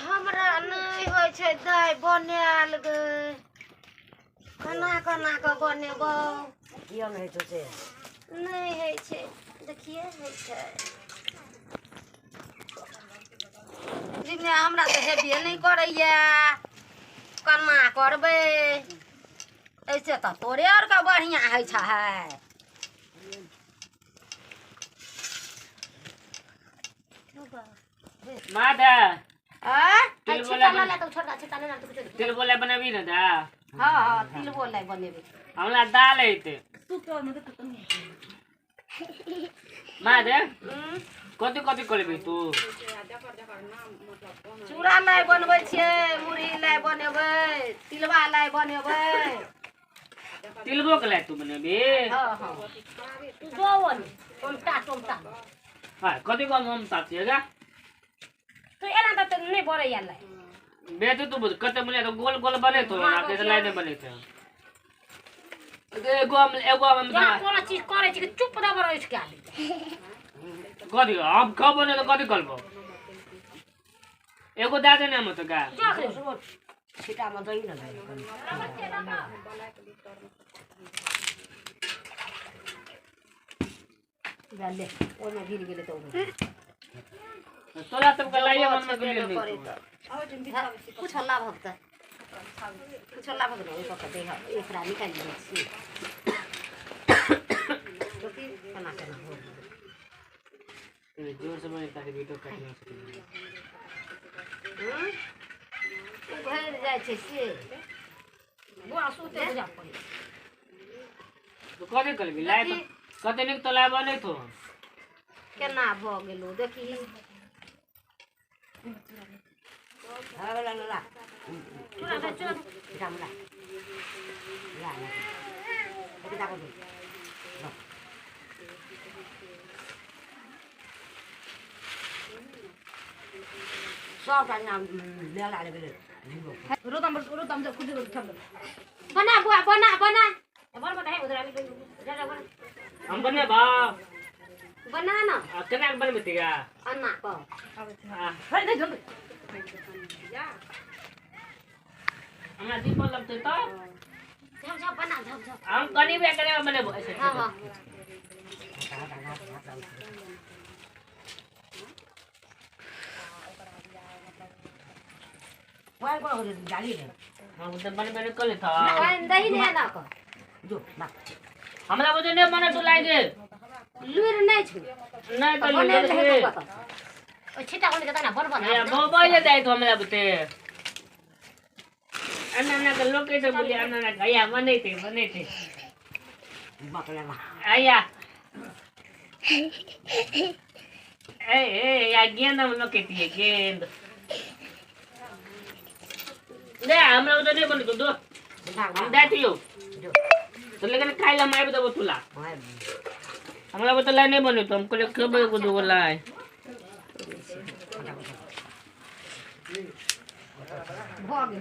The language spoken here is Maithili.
हमरा नहि होइ छै दै बनायल गे, केना केना कऽ बनेबौ? किया नहि होइ छौ से? नहि होइ छै, देखिए होइ छै। जिमे हमरा तऽ हेबे नहि करैया, केना करबै? ऐसे तऽ तोरे आरके बढ़िआँ होइ छै। माँ दा। आ तिल छिट्टा बोला लऽ ले तऽ छोटका छिट्टा ले तऽ कुछो। तिल बोला बनेबी ने दा? हँ हँ, तिलबो लै बनेबै। हमरा दाल अइते माँ दे। कथी कथी करबी तू? चूड़ा लाइ बनबै छियै, मुरही लाइ बनेबै, तिलबा लाइ बनेबै। तिलबो के लाइ तू बनेबी? हँ हँ, तू जो टोमटा टोमटा। हाँ, कथी कम हम साथी है तू एना तऽ नहि बरैया लाइ। बेटे तू बुझ कते बने तो गोल गोल बने तो ना के लाइ नहीं बने थे। एगो हम एगो हम। जहाँ कोनो चीज करै छी कि चुप दबर उठि के आबि। कथी हम कब बने तो कथी करबो? एगो दे देने हम तो का छिटामे दही ने भाइ कनि। ले, ओहिमे गिर गेलै तऽ ओहिमे तोरा सबके लाइए मन में गेल नहीं। कुछ हल्ला भगत, कुछ हल्ला भगत, ओहि पर देह एकरा निकालि दै छियै। देखी केना केना हो। जोर से बने ताकि वीडियो कट ना सके। उघरि जाइ छै से बुआ सुते बुझा पड़ै। तो कथी करबी लाइ तो कते नीक तो लाइ बने तो। केना भऽ गेलौ देखी। हाँ, ला ला ला। चूड़ा दे, चूड़ा दे। छिटामे ला ला ला, एकटा कऽ दे। सबटा नाम ला लेबै। बना बुआ, बना बना बन बना है उधर आने जा बना। हम बने बा। बना ना। आ केना के बनबे तिगा? अन्ना कह। हमरा दीपल लगतै तो। झप झप बना, झप झप। हम कनी बे करे बनेबो ऐसे। हाँ हाँ। कोन कोन डाली रे? हम तो बनबे नहीं कले था। पानि दही ने ना कह। जो ला। हमरा बुझे नहीं बने तू लाई दे। लुरि नहि छौ? नहीं तो बनेल लुरि हेतौ कतऽ? ओहि छिट्टा बन के तना बन बन। या मोबाइल दे तो हमरा बुते अन्ना अन्ना के लोग कैसे बोले अन्ना अन्ना के बने थे बने थे। बकला ला। आया ए ए या गेंद हम लोग कहती है गेंद ले। हमरा उधर नहीं बने तो दो हम दे दियो। जो। तो लेकिन खाइ ला मैं देबो तुला। हाँ। हमरा बता लाई नहीं बने तो हमको ले खेबे को दो लाई। भऽ गेल।